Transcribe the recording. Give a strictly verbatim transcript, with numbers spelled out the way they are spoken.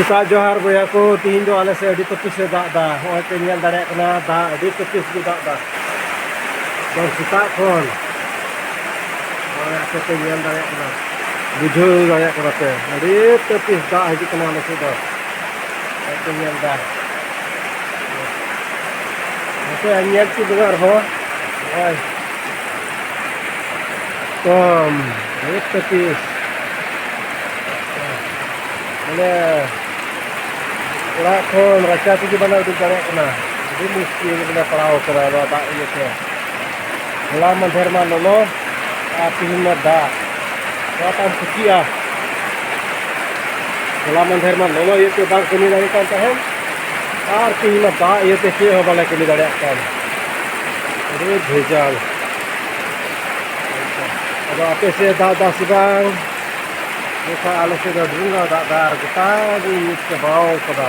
ᱥᱮᱛᱟᱜ ᱡᱚᱦᱟᱨ ᱵᱚᱭᱦᱟ ᱠᱚ, ᱛᱤᱦᱤᱧ ᱫᱚ ᱟᱞᱮ ᱥᱮᱫ ᱟᱹᱰᱤ ᱛᱟᱹᱯᱤᱥ ᱮ ᱫᱟᱜ ᱮᱫᱟ᱾ ᱱᱚᱜᱼᱚᱭ ᱯᱮ ᱧᱮᱞ ᱫᱟᱲᱮᱭᱟᱜ ᱠᱟᱱᱟ, ᱫᱟᱜ ᱟᱹᱰᱤ ᱛᱟᱹᱯᱤᱥ ᱜᱮ ᱫᱟᱜ ᱮᱫᱟ᱾ ᱮᱠᱫᱚᱢ ᱥᱮᱛᱟᱜ ᱠᱷᱚᱱ ᱱᱚᱜᱼᱚᱭ ᱟᱯᱮ ᱯᱮ ᱧᱮᱞ ᱫᱟᱲᱮᱭᱟᱜ ᱠᱟᱱᱟ, ᱵᱩᱡᱷᱟᱹᱣ ᱫᱟᱲᱮᱭᱟᱜ ᱠᱟᱱᱟ ᱯᱮ, ᱟᱹᱰᱤ ᱛᱟᱹᱯᱤᱥ ᱫᱟᱜ ᱦᱤᱡᱩᱜ ᱠᱟᱱᱟ ᱟᱞᱮ ᱥᱮᱫ ᱫᱚ᱾ ᱱᱚᱜᱼᱚᱭ ᱯᱮ ᱧᱮᱞ ᱮᱫᱟ, ᱱᱚᱛᱮ ᱧᱮᱞ ᱦᱚᱪᱚ ᱵᱮᱱᱟ ᱟᱨᱦᱚᱸ᱾ ᱱᱚᱜᱼᱚᱭ ᱮᱠᱫᱚᱢ ᱟᱹᱰᱤ ᱛᱟᱹᱯᱤᱥ᱾ ᱢᱟᱱᱮ ᱚᱲᱟᱜ ᱠᱷᱚᱱ ᱨᱟᱪᱟ ᱛᱮᱜᱮ ᱵᱟᱞᱮ ᱩᱰᱩᱠ ᱫᱟᱲᱮᱭᱟᱜ ᱠᱟᱱᱟ᱾ ᱟᱹᱰᱤ ᱢᱩᱥᱠᱤᱞ ᱨᱮᱞᱮ ᱯᱟᱲᱟᱣ ᱠᱟᱱᱟ ᱱᱚᱣᱟ ᱫᱟᱜ ᱤᱭᱟᱹᱛᱮ᱾ ᱦᱚᱞᱟ ᱢᱟᱫᱷᱮᱨ ᱢᱟ ᱞᱚᱞᱚ ᱟᱨ ᱛᱤᱦᱤᱧ ᱢᱟ ᱫᱟᱜ᱾ ᱱᱚᱣᱟ ᱛᱟᱢ ᱠᱩᱥᱤᱭᱟᱜᱼᱟ᱾ ᱦᱚᱞᱟ ᱢᱟᱫᱷᱮᱨ ᱢᱟ ᱞᱚᱞᱚ ᱤᱭᱟᱹᱛᱮ ᱵᱟᱝ ᱠᱟᱹᱢᱤ ᱫᱟᱲᱮᱭᱟᱜ ᱠᱟᱱ ᱛᱟᱦᱮᱸᱫ, ᱟᱨ ᱛᱤᱦᱤᱧ ᱢᱟ ᱫᱟᱜ ᱤᱭᱟᱹᱛᱮ ᱪᱮᱫ ᱦᱚᱸ ᱵᱟᱞᱮ ᱠᱟᱹᱢᱤ ᱫᱟᱲᱮᱭᱟᱜ ᱠᱟᱱ᱾ ᱟᱹᱰᱤ ᱵᱷᱮᱡᱟᱞ᱾ ᱟᱫᱚ ᱟᱯᱮ ᱥᱮᱫ ᱫᱟᱜ ᱫᱟ ᱥᱮ ᱵᱟᱝ? ᱱᱚᱝᱠᱟ ᱟᱞᱮ ᱥᱮᱫ ᱫᱚ ᱰᱷᱮᱨ ᱫᱟᱜ ᱫᱟ ᱟᱨ ᱜᱚᱴᱟ ᱜᱮ ᱧᱩᱛ ᱪᱟᱵᱟᱣ ᱠᱟᱫᱟ᱾